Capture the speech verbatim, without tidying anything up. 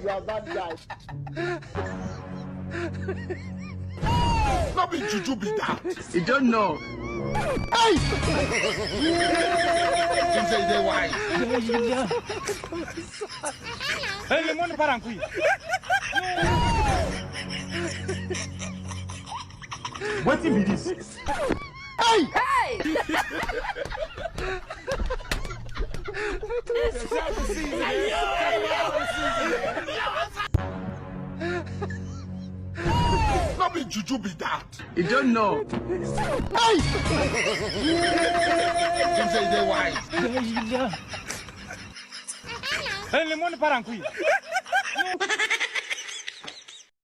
You are bad guy. No be juju be that. You don't know. Hey! Dem sey dey wise. Hey, lemon para nkwi. Wetin be this? Hey! Hey! No be juju be that. You don't know. Hey! Dem sey dey wise. Hey, lemon para nkwi.